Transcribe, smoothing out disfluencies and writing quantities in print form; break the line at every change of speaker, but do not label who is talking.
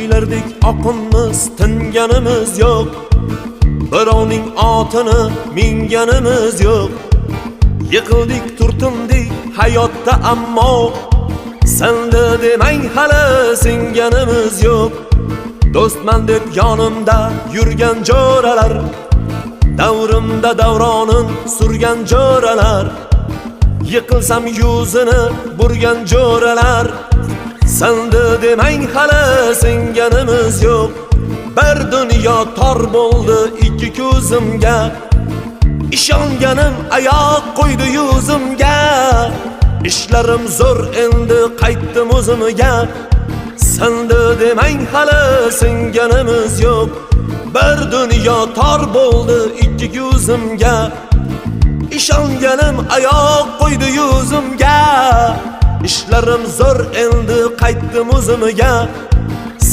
Soylardek oqinmiz, tinganimiz yo'q. Birovning otini minganimiz yo'q. Yiqildik, turtindik hayotda, ammo sindi demang, hali singanimiz yo'q. Do'stman deb yonimda yurgan jo'ralar, davrimda davronin surgan jo'ralar, yiqilsam yuzini burgan jo'ralar, sindi demang, hali singanimiz yo'q. Bir dunyo tor bo'ldi ikki ko'zimga, ishonganim oyoq qo'ydi yuzimga. Ishlarim zo'r, endi qaytdim o'zimga. Sindi demang, hali singanimiz yo'q. Bir dunyo tor bo'ldi ikki ko'zimga, ishonganim oyoq qo'ydi yuzimga. Ishlarim zo'r, endi qaytdim o'zimga.